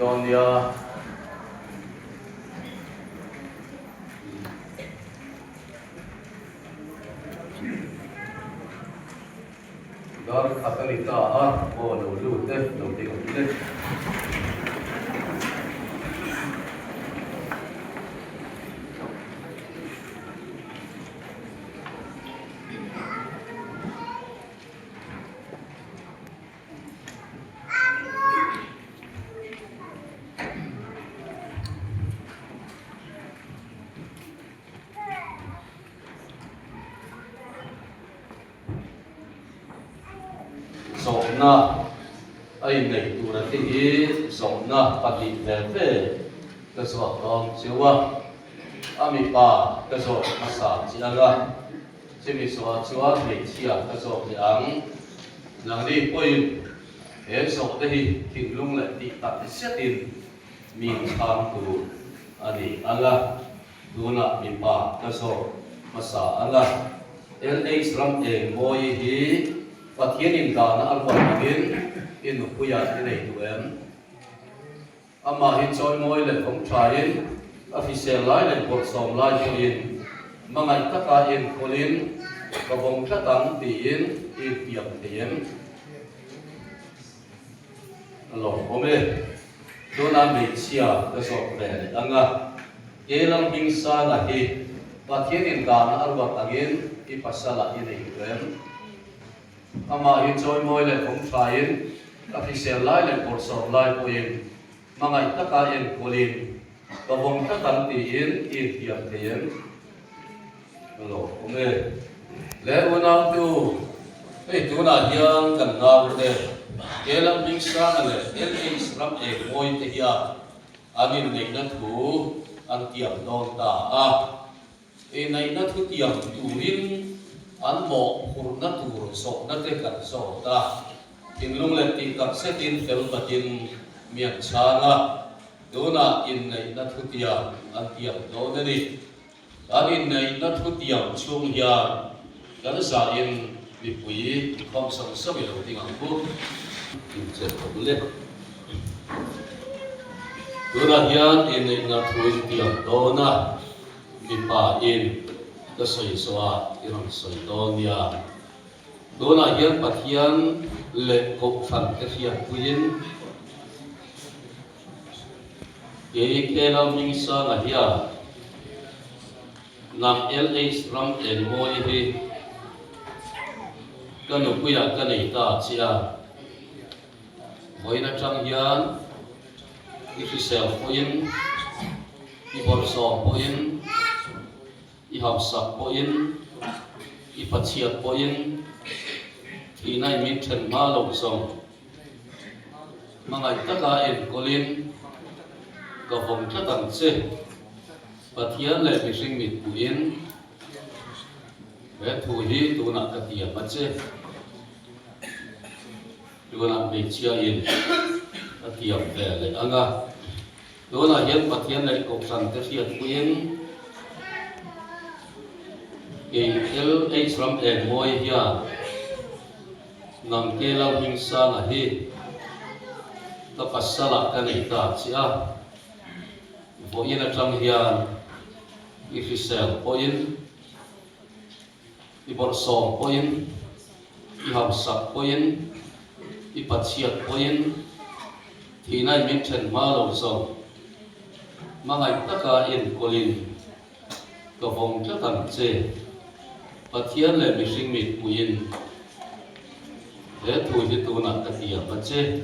dawn nia. Dar khat a ni ta a, aw lo lut e, lo ding ang che. Zawhna a inneih tura te hi zawhna pahnih ve ve ka zawt dawn chiu a, a mipa ka zawt hmasa chi ang a, chumi zawhah chuan hmeichhia ka zawt leh ang. Nangni pawhin he zawhte hi thinlung leh tih tak zetin mi chhang tur a ni ang a. Tunah mipa ka zawk hmasa ang a, LH ram eng mawi hi Pathian in dahna a ruat angin i nupuiah i nei duh em? Amah hi chawimawi leh vawng thain, a hrisel lai leh bawlhsawm lai pawhin hmangaih taka enkawlin ka vawng tlat ang tiin i intiam thei em? A lawmawm e. Tunah hmeichhia ka zawk ve leh ang a, Kelang Hmingsanga hi Pathian in dahna a ruat angin i pasalah i nei duh em? Amah hi chawimawi leh awm thain, ka hrisel lai leh bawrhsawm lai pawhin hmangaih taka enkawlin ka vawng tlat ang tiin i intiam thei em? A lawmawm e. Le unautu, hei tunah hian kan naute Kelam Hmingsanga leh LH ram engmawi te hian an inneihna thu an tiam dawn ta a. Inneihna thu tiam turin an mawhphurhna tur zawhna te kan zawt a. Thinlung leh tih tak zetin fel takin mian chhang a, tunah inneihna thu tiam an tiam dawn a ni. Kan inneihna thutiam chhung hian kan zahin mipui inkhawm sawng sawng i lo ding ang u. Inchep ka bul e. Tunah hian inneihna thu intiam dawn a, mipa in ka sawi zawh a i rawn sawi dawn nia. Tunah hian Pathian leh Kohhran te hriatpuiin Kei Kela Hmingsanga hian nang LH ram engmawi hi ka nupuiah ka nei ta che a, vawiin atang hian i hrisel pawhin, i bawrhsawm pawhin, i hausak pawhin, i pachhiat pawhin thihna i min then hma lo zawng. Hmangaih taka enkawlin ka vawng tlat ang che. Pathian leh mihring mitpuiin he thu hi tunah ka tiam a che. Tunah hmeichhiain a tiam ve leh ang a. Tunah hian Pathian leh Kohhran te hriatpuiin kei LH ram engmawi hian Nang Kela Hmingsanga hi ka pasalah ka nei ta che a, vawiin atang hian i hrisel pawhin, i bawrhsawm pawhin, i hausak pawhin, i pachhiat pawhin thihna i min then hma lo zo. Hmangaih taka enkawlin ka vawng tlat ang che. Pathian leh mihring mitpuiin he thu hi tunah ka tiam a che.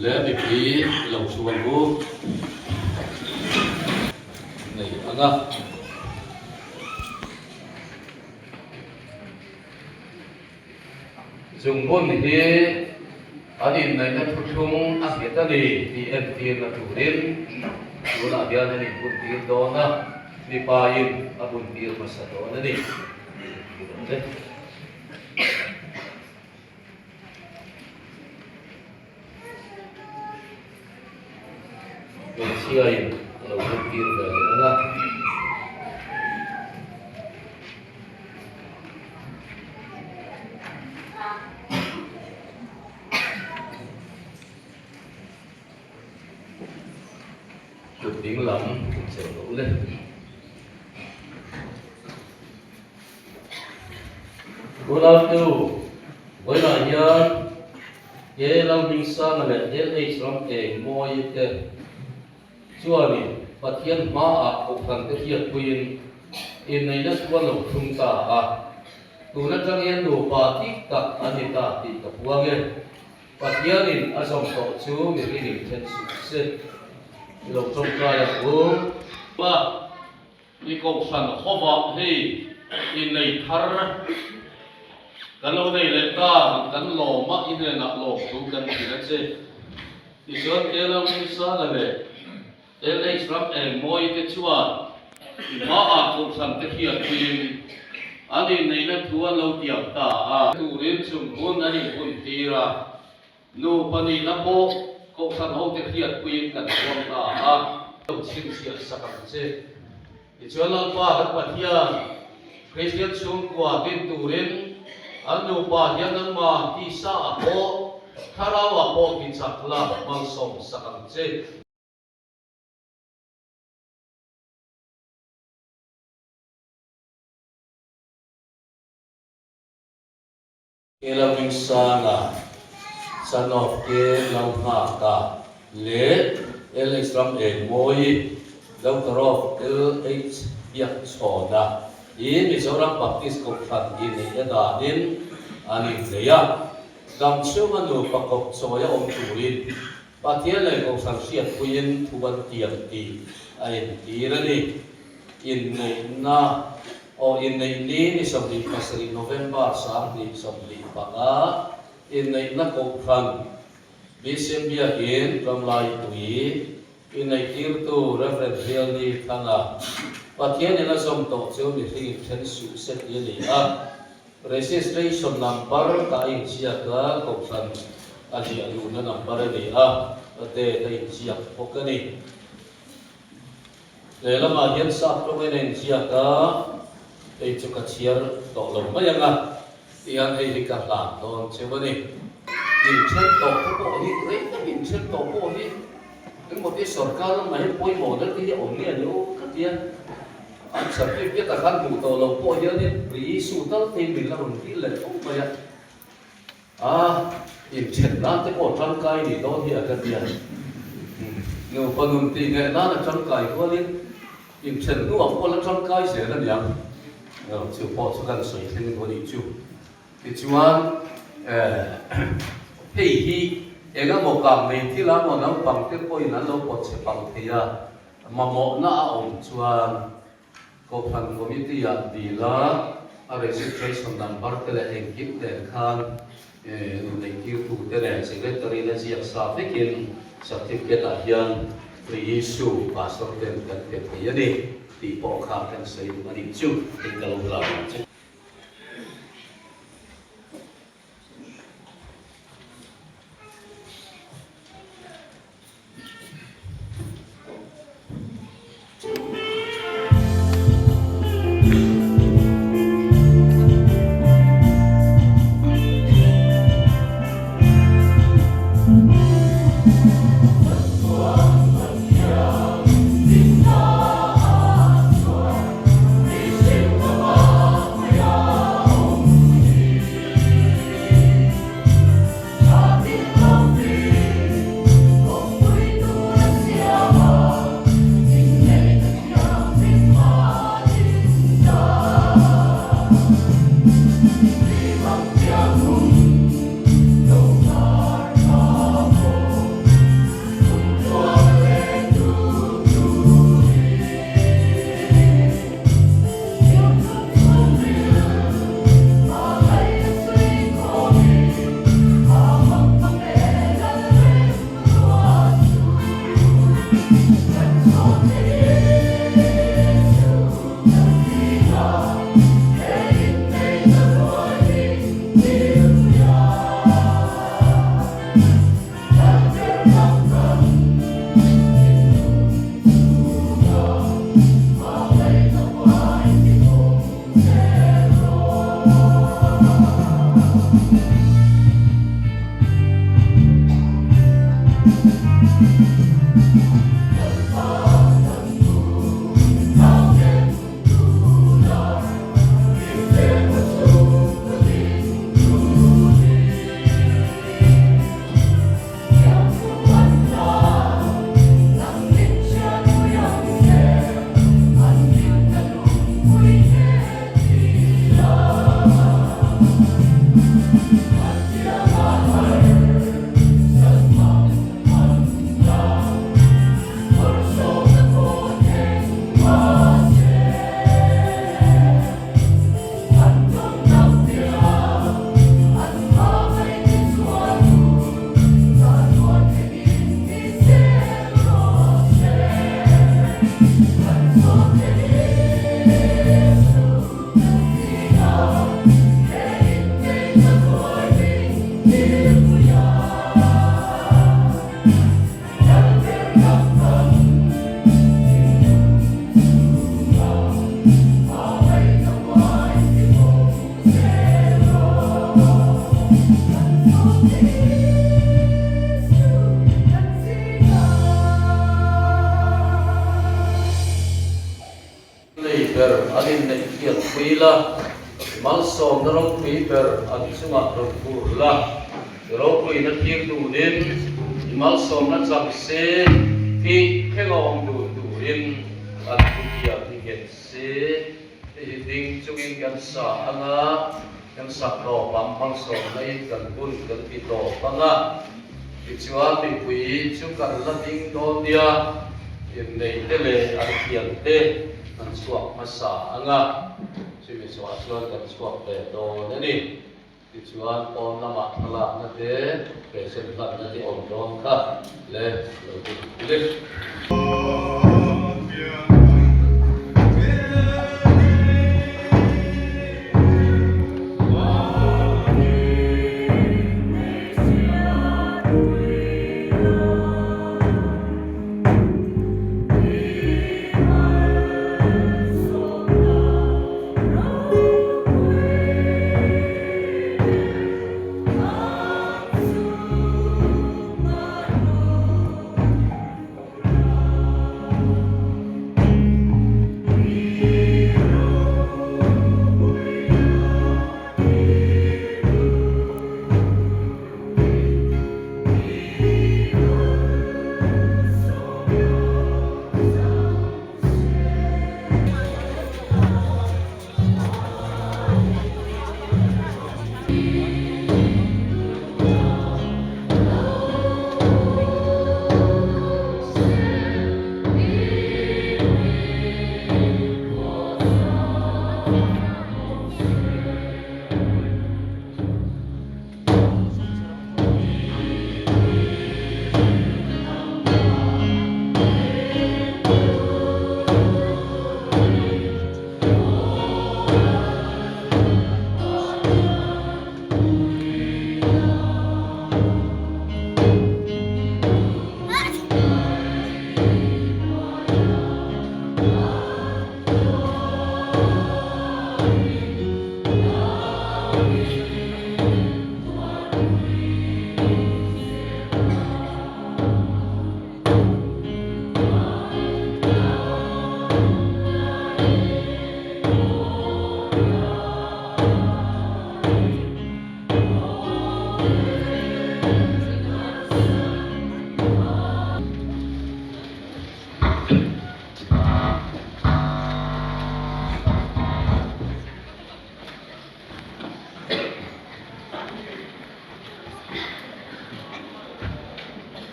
Le mipui i lo thu ang u. Nei ang a. Zungbun hi an inneihna thuthlung a nghet a ni tih entirna turin tunah hian an inbuntir dawn a, mipain a buntir hmasa dawn a ni. Hmeichhiain a lo buntir ve leh ang a. Kut ding lam chelh loh le. Unautu, vawiinah hian he Lalhmingsanga leh LH ram eng mawi te chuanin Pathian hmaah kohhran te hriatpuiin inneihna chu an lo thlung ta a, tun atang hian nupa dik tak an ni ta tih ka puang e. Pathianin a zawm tawh chu mihringin then suh se. I lo tawngtai ang u. A, i kohhran hovah hei innei thar kan lo nei leh ta, kan lawm a, i hnenah lawm thu kan hrilh a che. Tichuan Kelam Hmisanga leh LH ram eng mawi te chuan i hmaah kohhran te hriatpuiin an inneihna thu an lo tiam ta a. Turin chung hun an inhun tir a, nupa nihna pawh kohhran hote hriatpuiin kan huam ta a. Lo chhinchhiah sak ang che. Tichuan Lalpa kan Pathian, Kristian chhungkua din turin an nupa hian nangmah tisa ah pawh thlarau ah pawh tichak la malsawm sak ang che. Lalrinsanga, son of K. Lalnghaka leh LH Ramengmawi, daughter of LH Biakchhawna hi Mizoram Baptist Kohhran inneihna danin an innei a. Damchhunga nupa kawp chawi a awm turin Pathian leh Kohhran hriatpuiin thu an tiam tih a entir a ni. Inneihna aw inneih ni ni 27 November 2025 inneihna Kohhran BCM Biakin Ramlaipui inneihtirtu Rev. Hialni Thanga Pathianin a zawm tawh chu mihring inthen suh se tih a ni a. Registration number ka a inziak a, Kohhran a ziah luhna number a ni a, date a inziak bawk a ni. Lehlamah hian sap tawngin a inziak a, hei chu ka chhiar tawh lo mai ang a, tihian hei hi ka hlan dawn cheu a ni. Inthen tawh te pawh hi, rei tak inthen tawh pawh hi engemaw ti sorkar lamah hian pawimawh deuh te hi a awm nge ni aw ka ti a. An certificate a khan hmuh tawh loh pawh hianin Riisu tal te min la rawn dil leh fo mai a, a inthen nan te pawh tangkai nih dawn hi a ka tia. Nupa nun tih ngeh nan a tangkai rualin inthen hnuah pawh la tangkai zel a niang. Chu pawh chu kan sawi thleng duh a nih chu. Tichuan hei hi engemaw kang nei thil a maw naupang te pawhin an lo pawt chhe pang thei a, Mamawhna a awm chuan Kohhran Committee ah dil a, a registration number te leh engkim nen khan neihtirtu te leh Secretary la ziak sa vekin certificate ah hian re-issue pastor ten kan pe thei a ni tih pawh kha kan sawi duh a nih chu tih ka lo hlau ang che. malsawmna ropui ber an chungah rawn vur la, i ropuina thlir dunin i malsawmna chang se tih thleng a awm dun turin an thutiam hi nghet se. Hei hi ding chungin kan sa ang a, kan sak tawp ang, malsawmna in kan hun kan ti tawp ang a, tichuan mipui chu kan la ding dawn nia, inneite leh an thiante an chhuak hmasa ang a, chumi chhuah chuan kan chhuak ve dawn a ni. Tichuan pawn lamah thlalakna te, present hlanna te awm dawn kha le lo ti hle.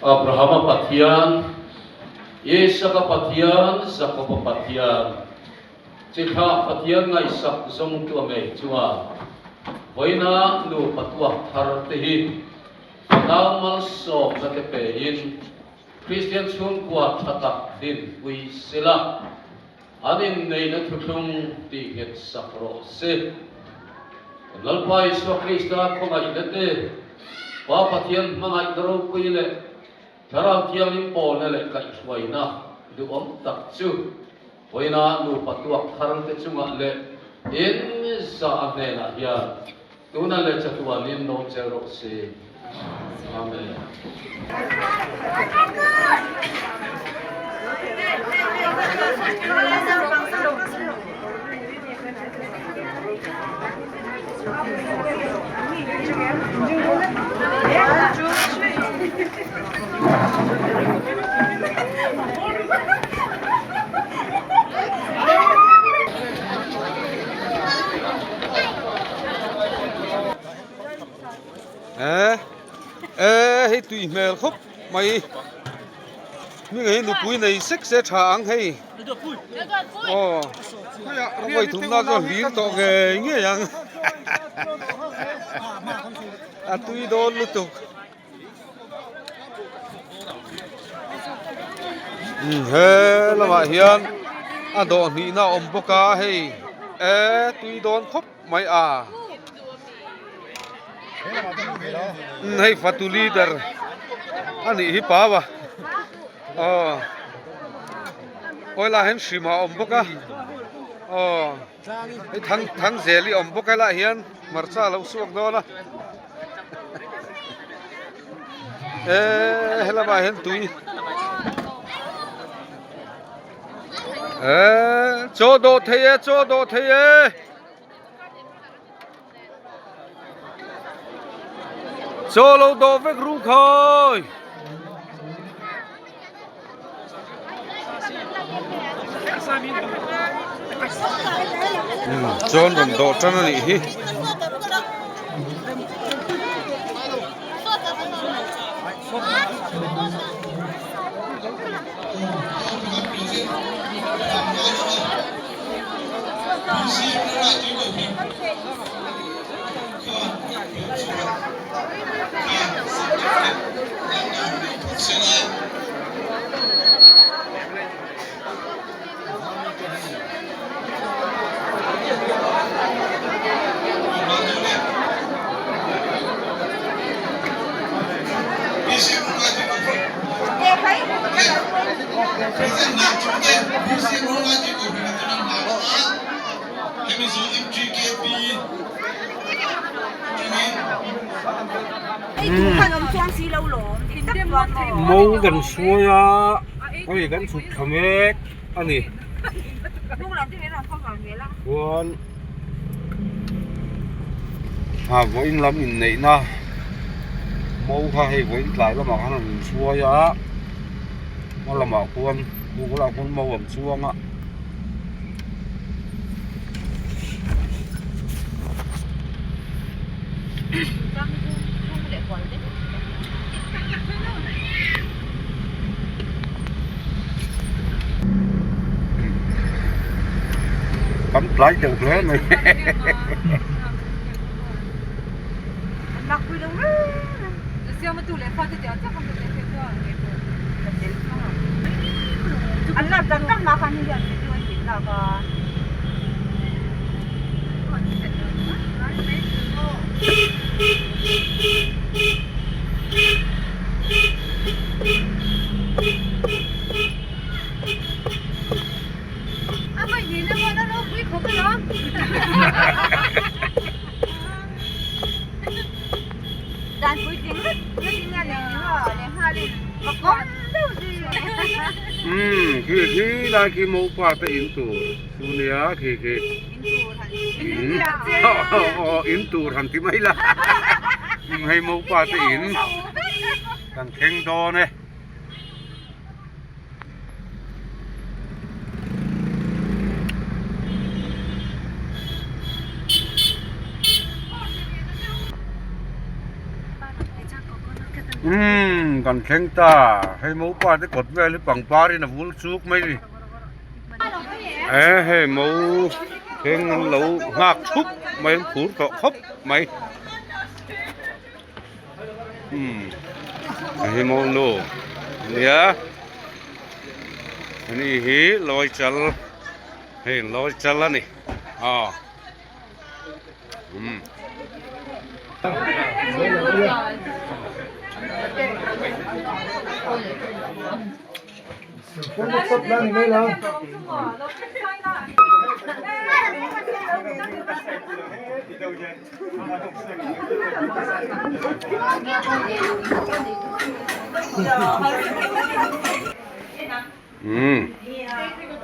Abrahama Pathian, Isaka Pathian, Jakoba Pathian, Chithlah Pathian ngaihsak zawng tu a ngei chuan vawiina nupa tuak thar te hi Fanau malsawmna te pein Kristian chhungkua tha tak dinpui sela, an inneihna thuthlung tih nghet sak rawh se. Kan Lalpa Isua Krista khawngaihna te, Pa Pathian hmangaihna ropui leh Thlarau Thianghlim pawlna leh kaihhruaina duhawm tak chu vawiina nupa tuak thar te chungah leh in za a hnenah hian Tuna leh chatuanin lo chel rawh se. Amen. Eh eh hei tui hmel khawp mai mi ngei nupui nei sek se tha ang hei aw a vawi thumna chu a hlir tawh ngei ngei ang a tui dawn lutuk. He lamah hian a dawh hnihna a awm bawk a hei e tui dawn khawp mai a hei fatu leader a nih hi pau a aw awi lah hian hrim a awm bawk a aw hei thang thang zel hi a awm bawk a helaiah hian hmarcha a lo chhuak dawn a. Eee helamah hian tui eee chaw dawh thei e chaw dawh thei e. Chaw lo dawh vek ru khawi. Chuan rawn dawh tan a nih hi. Mo kan hruai a hei kan chhuk thla mek a ni chuan ah vawiin lam inneihna mo kha hei vawiin tlai lamah khan an inhruai a hma lamah khuan bulah khuan mo an chuang a. Kan tlai deuh hle mai. Umm khi khi lai khi mopa te in tur chu nia khi khi aw in tur han ti mai la hei mopa te in kan thleng dawn e. Umm kan thleng ta hei mopa te kawt vel hi pangpar in a vul chuk mai a ni e hei mo thleng an lo nghak thup mai an phur tawh khawp mai umm hei mo nu nia ani hi lawi chal hei lawi chal a ni aw. Umm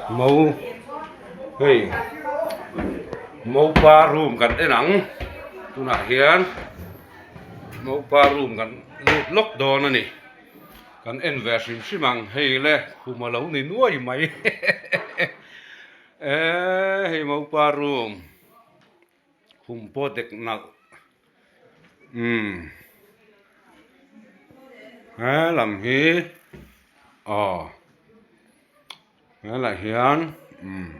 mo hei mopa room kan en ang tunah hian mopa room kan lut lawk dawn a ni kan en ve hrim hrim ang hei le khum a lo ni nuai mai eee hei mopa room khum pawh dek nalh umm he lam hi aw helaiah hian umm.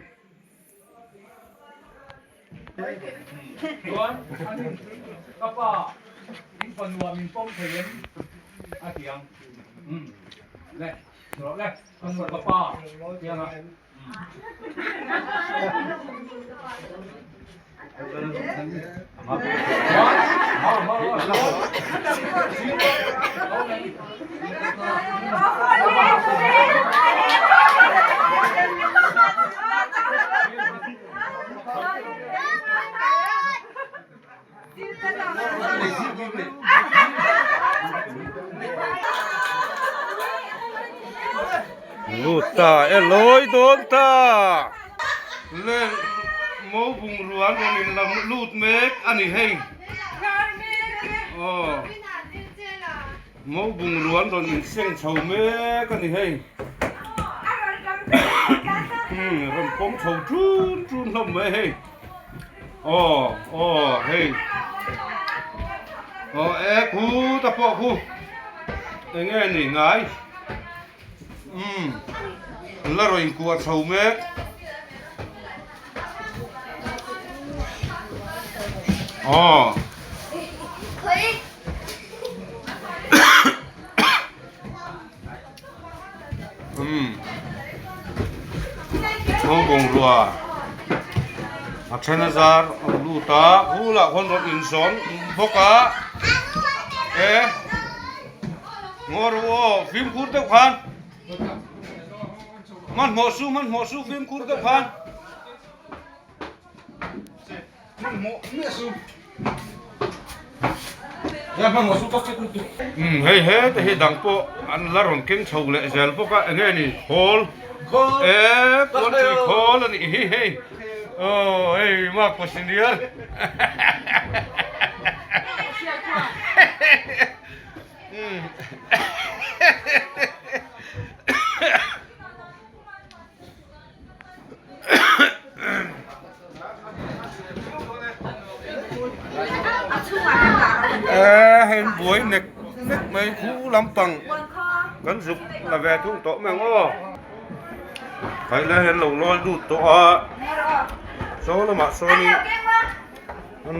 Lut ta e lawi dawn ta le mo bungrua an rawn in lam lut mek a ni hei aw. Mo bungrua an rawn inseng chho mek a ni hei. Umm rawn pawm chho tun tun hlawm mai hei. Aw aw hei. Aw e khu ta pawh khu eng nge ni ngai. Umm la rawn inkuah chho mek. Aw. Umm Mo bungrua a then a zar a lut a bulah khawn rawn inzawn bawk a e ngaw rawh u aw fimkhur deuh khan hmanhmawh su hmanhmawh su fimkhur deuh khan. Umm hei hete hi dang pawh an la rawn keng chho leh zel bawk a enge ni khawl e puanthui khawl a nih hi hei aw hei makpa senior Eee hei an buai nek nek mai khu lampang kan zuk la ve thung tawh mai ang aw khai lai hian lo lawi lut tawh a saw lamah sawnin an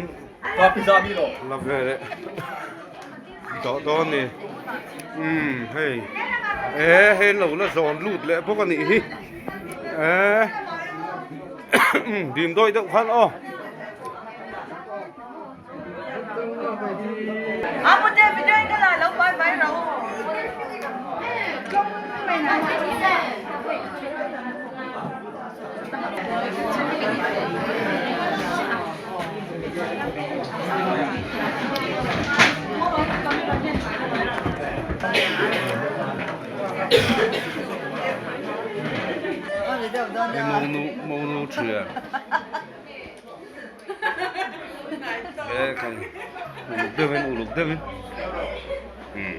la ve leh tawh dawn a ni umm hei eee hei an lo la zawn lut leh bawk a nih hi eee dim dawih deuh khan aw. Monu monu thian he khai uluk deuhin uluk deuhin umm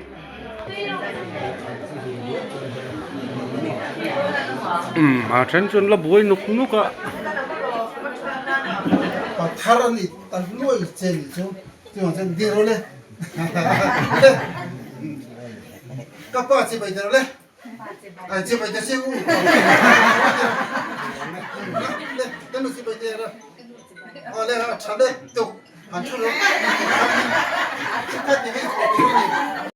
umm a then chuan la buai nuk nuk a. Pathar a ni ta nuai che ni chu chuvang chuan dir rawh le le ka pa chibai der le ai chibai ta che u le ka nu chibai der a aw le a tha le tuk han thu rawh chikhat ni hei.